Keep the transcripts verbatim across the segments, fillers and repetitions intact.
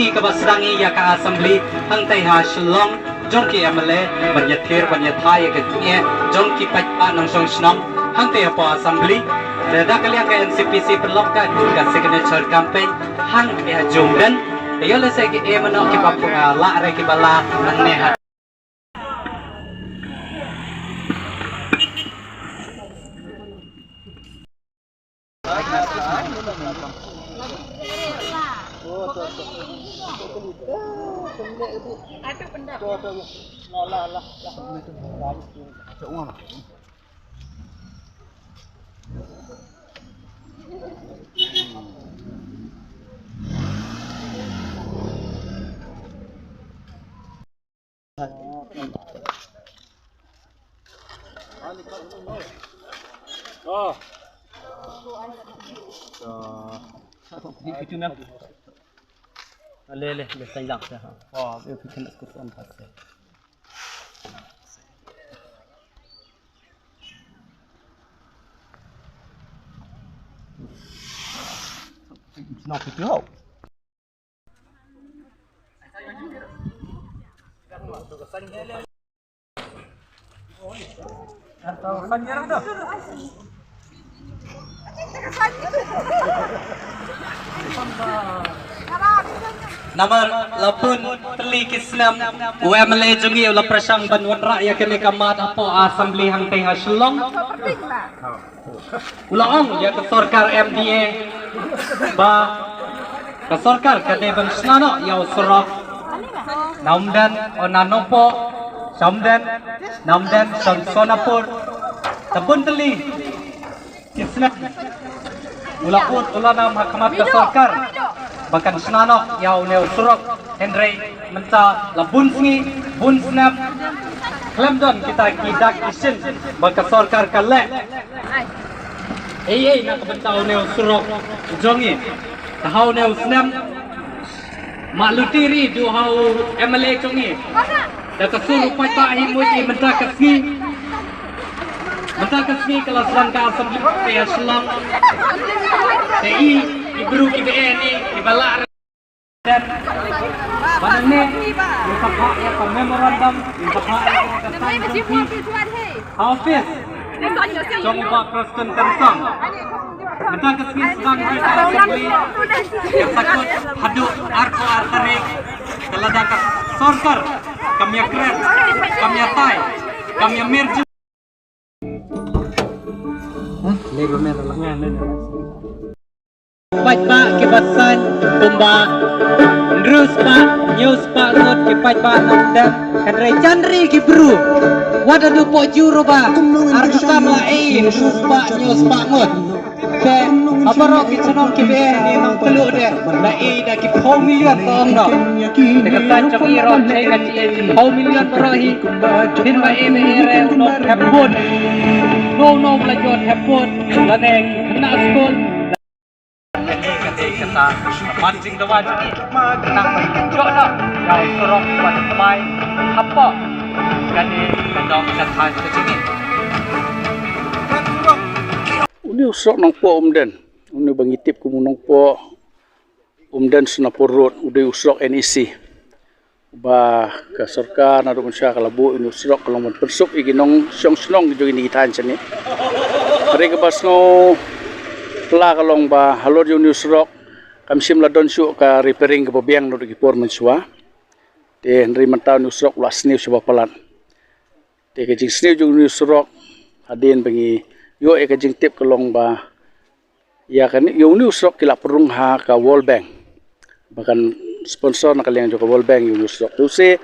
Kaba sdang ïa ka assembly hangtei ha Shillong jong ki M L A ban ïathir ban ïatha ïa ka jingeh jong ki paidbah nongshong shnong hangtei hapoh assembly. Te da ka liang ka N C P C pynlong ka, ka signature campaign hangtei ha Jumden. Ïoh lehse ki e mano kiba pynlah re kiba la nangne ha. Namar la bun tylli ki snem u M L A jong ngi u la pyrshang ban wanrah ïa kane ka mat hapoh assembly hangtei ha Shillong. U la ong ïa ka sorkar M D A ba ka sorkar ka dei ban shna noh ïa u surok na Umden, o na Nongpoh sha Umden, na Umden sha Sonapur. Te bun tylli ki snem u la ud u la nam ha khmat ka sorkar ba kan shna noh ïa une u surok. Hynrei mynta la bun sngi bun snem khlem don kita ki dak ki shin ba ka sorkar ka leh ei ei na ka bynta une u surok jong ngi. Te ha une u snem Mah Luti Ri, duh ha u M L A jong ngi. Da ka sur u paidbah hi mut i mynta ka sngi. Mynta ka sngi ka la sdang ka assembly te ha Shillong. Te i, i bru ki ba eh ni, i ba lah. Ba nangne, i ka phah ïa ka memorandum, i ka phah ïa ka tang jong phi. Ha office jong u Bah Preston Tynsong. Mynta ka sngi sdang ka assembly ka sa kut haduh arphew ar tarik. Ka lada ka sorkar kam ïakren, kam ïatai, kam ïamir jingmut. Paidbah kiba saiñ kumba hynriew spah hynñiew spah ngut ki paidbah nongdem, hynrei jan ri ki bru. Wat haduh pok jur ba ar kata ba la ei hynriew spah hynñiew spah ngut. Te ha baroh ki chnong kiba eh ni nongtluh de la ei da ki phew million ba ong noh. Te ka saiñ jong i ruh sei ka jingeh ki phew million baroh hi. Phin ba ei ba ei re u nongthep vote. No no ba la jot thep vote lane ki khynnah skul. Kane ka dei kata ka ban jingdawa jong ngi. Nang ba ngi ïoh noh ïa u surok ba thymmai hapoh kane ka dong ka thaiñ ka jong ngi. Une u surok Nongpoh Umden, une ba ngi tip kum u Nongpoh Umden Sonapur Road, u dei u surok N E C. Ba ka sorkar naduh mynshuwa ka la buh ïa une u surok ka long ban pynsuk ïa ki nongshong shnong ki jong kine ki thaiñ shane. Hynrei kaba sngewpla ka long ba halor ïa une u surok kam shym la don shuh ka repairing kaba biang naduh ki por mynshuwa. Te hynrei mynta une u surok u la sniew shaba palat. Te ka jingsniew jong une u surok hadien ba ngi ïoh ïa ka jingtip ka long ba ïa kane, ïa une u surok ki la pynrung ha ka World Bank ba kan sponsor na ka liang jong ka World Bank ïa une u surok. Te u se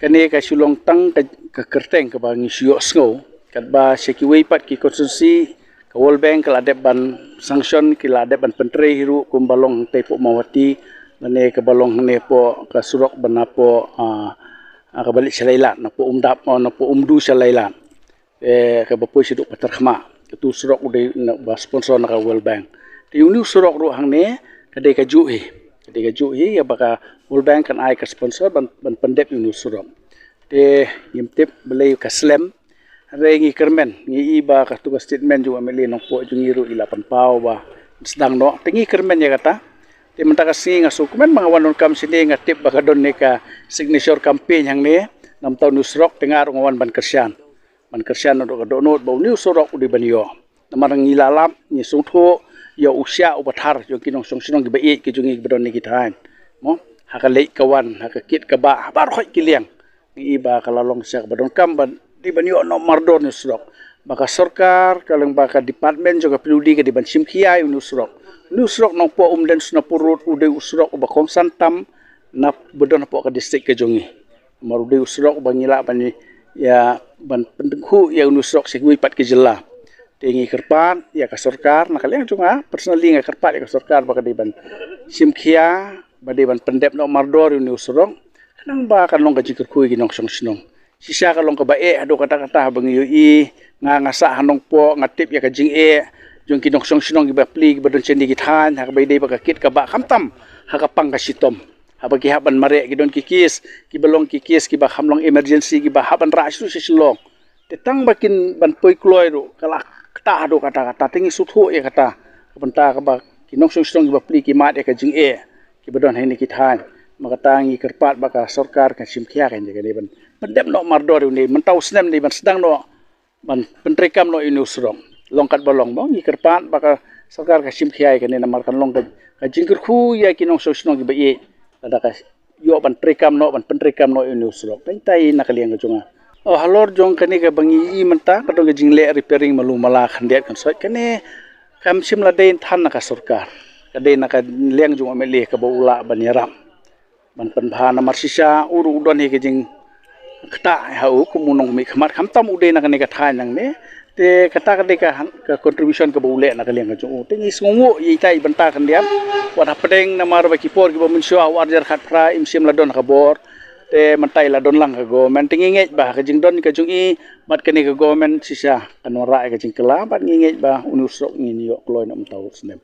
kane ka shu long tang ka, ka kyrteng kaba ngi shu ïohsngew, katba sha kiwei pat ki constituency ka World Bank ka la dep ban sanction, ki la dep ban pyntrei hi ruh, kumba long tei hapoh Mawhati lane kaba long hangne hapoh ka surok ba na hapoh, ah, ah, kaba leit sha Lailad, na hapoh Umdap, oh, na hapoh Umdu sha Lailad. Eh, kaba poi shaduh Patharkhmah. Katu u surok u dei na ba sponsor na ka World Bank. Te une u surok ruh hangne ka dei kajuh hi. Ka dei kajuh hi ïa ba ka World Bank kan ai ka sponsor ban, ban pyndep ïa une u surok. Te ngim tip balei ka slem. Hynrei ngi kyrmen, ngi i ba katu ka statement jong u M L A Nongpoh jong ngi ruh i la pynpaw ba sdang noh. Te ngi kyrmen ïa kata. Te mynta ka sngi nga sngewkmen ba nga wan donkam shane, nga tip ba ka don ne ka signature campaign hangne na bynta une u surok, te nga ruh nga wan ban kyrshan. Ban kyrshan naduh ka dohnud ba une u surok u dei ban ïoh. Namar ngi la lap, ngi sngewthuh ïa u shiah u bathar jong ki nongshong shnong kiba ïeit ki jong ngi kiba don ne ki thaiñ. Mo, ha ka leit ka wan, ha ka kit ka bah, ha baroh ki liang. Ngi i ba ka la long sha kaba donkam ba dei ban ïoh noh mardor une u surok. Ba ka sorkar, ka long ba ka department jong ka P W D ka dei ban shim khia ïa une u surok. Une u surok Nongpoh Umden Sonapur Road u dei u surok uba kongsan tam na ba don hapoh ka district ka jong ngi. Namar u dei u surok uba ngi lah ban ïa ban pyntyngkhuh ïa une u surok sha kiwei pat ki jylla. Te ngi kyrpad ïa ka sorkar, na ka liang jong nga personally nga kyrpad ïa ka sorkar ba ka dei ban shim khia, ba dei ban pyndep noh mardor ïa une u surok. Khnang ba kan long ka jingkyrkhu ïa ki nongshong shnong. Shisha ka long kaba eh haduh katta katta ba ngi ïohi, nga nga sah ha Nongpoh, nga tip ïa ka jingeh jong ki nongshong shnong kiba pli kiba don shane ki thaiñ, ha kaba ïadei bad ka kit ka bah, khamtam ha ka pang ka shitom. Haba ki hap ban mareh ki don ki case kiba long ki case kiba kham long emergency kiba hap ban rah shuh sha Shillong. Te tang ba kin ban poi kloi ruh ka la ktah haduh katta katta, te ngi sngewthuh ïa kata. Ka bynta kaba ki nongshong shnong kiba pli ki mad ïa ka jingeh kiba don ha kine ki thaiñ. Ma kata ngi kyrpad ba ka sorkar kan shim khia, kan ïa kane ban pyndep noh mardor ïa une, mynta u snem dei ban sdang noh ban pyntreikam noh ïa une u surok. Long katba long mo, ngi kyrpad ba ka sorkar kan shim khia ïa kane namar kan long ka, ka jingkyrkhu ïa ki nongshong shnong kiba ïeit. Lada ka ïoh ban treikam noh, ban pyntreikam noh ïa une u surok. Tang tai na ka liang ka jong nga. Oh, halor jong kane kaba ngi i mynta ka don ka jingleh repairing malu mala khyndiat khynsoit, kane kam shym la dei than na ka sorkar. Ka dei na ka liang jong u M L A kaba u lah ban ïarap, ban pynbha, namar shisha u ruh u don hi ka jingktah ha u kum u nongmihkhmat, khamtam u dei na kane ka thaiñ nangne. Te kata ka dei ka, ka contribution kaba u leh na ka liang ka jong u. Te ngi sngewnguh ïa ita i bynta khyndiat. Wat hapdeng namar ba ki por kiba mynshuwa u arhajar khatphra im shym la don ha ka bor. Te mynta i la don lang ka government. Te ngi ngeit ba ka jingdon ka jong i bad kane ka government shisha kan wanrah ïa ka jingkylla, bad ngi ngeit ba une u surok ngin ïoh kloi noh mynta u snem.